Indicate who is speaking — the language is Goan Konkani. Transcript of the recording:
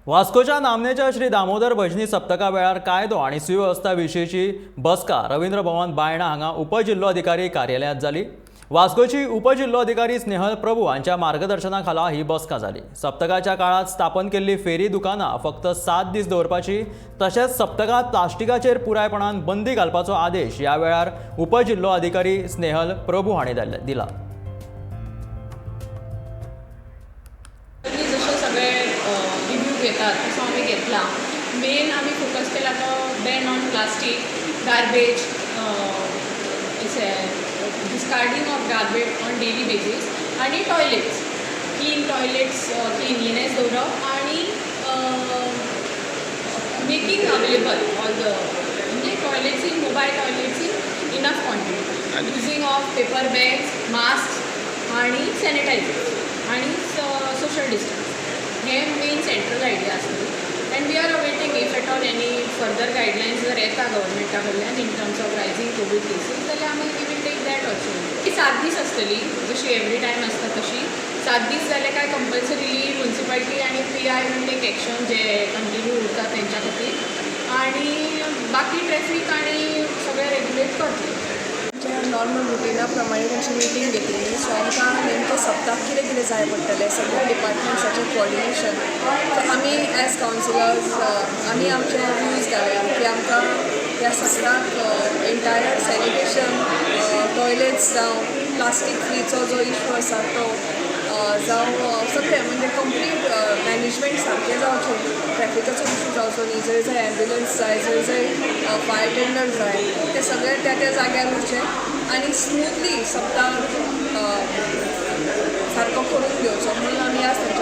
Speaker 1: वास्कोच्या नामनेच्या श्री दामोदर भजनी सप्तका वेळार कायदो आनी सुवेवस्था विशींची बसका रवींद्र भवन बायणा हांगा उपजिल्लोधिकारी कार्यालयांत जाली. वास्कोची उपजिल्लोधिकारी स्नेहल प्रभू हांच्या मार्गदर्शना खाला ही बसका जाली. सप्तकाच्या काळात स्थापन केल्ली फेरी दुकानां फक्त 7 दीस दवरपाची तशेंच सप्तकांत प्लास्टिकाचेर पुरायपणान बंदी घालपाचो आदेश ह्या वेळार उपजिल्लोधिकारी स्नेहल प्रभू हांणी दिला.
Speaker 2: आमी जशे सगळे रिव्यू घेतात तसो आमी घेतला. मेन आमी फोकस केला तो ban on plastic, garbage, discarding of garbage on daily basis आनी टॉयलेट्स, क्लीन टॉयलेट्स, क्लिनलीनेस दवरप आनी मेकिंग अवेलेबल ऑल the म्हणजे toilets in mobile toilets in enough quantity, using of paper bags, mask आणि सॅनिटायझर्स आणि सोशल डिस्टन्स हे मेन सेंट्रल आयडिया आसली. And we are awaiting if at all any further guidelines जर येता गव्हर्मेंटा कडल्यान in terms of rising Covid cases जाल्यार आमी we will take that also. ती 7 दीस आसतली, जशी एवरी टायम आसता तशी. 7 दीस जाले काय कंपल्सरीली मुन्सिपाल्टी आनी PI will take action J continue उरता तेंच्या खातीर आणि बाकी ट्रॅफीक आणि सगळें रेग्युलेट करतले.
Speaker 3: आमच्या नॉर्मल रुटिना प्रमाणे तांची मिटींग घेतलेली. सो आमकां नेमकें सप्ताक कितें कितें जाय पडटलें, सगळ्या डिपार्टमेंट्साचें कोऑर्डिनेशन. सो आमी एज कावन्सिलर्स आमी आमचे व्यूज घालया की आमकां ह्या सप्ताक एंटायर सॅनिटेशन, टॉयलेट्स जावं, प्लास्टीक फ्रीचो जो इशू आसा तो जावं, सगळें म्हणजे कंप्लीट मॅनेजमेंट सारकें जावचें, ट्रॅफिकाचो इशू जावचो न्ही. जंय जंय ॲम्ब्युलन्स जाय, जंय जंय फायर टेंडर जाय, ते सगळे त्या त्या जाग्यार उरचे आनी स्मुथली सप्ताक सारको करून घेवचो म्हणून आमी आज तांच्या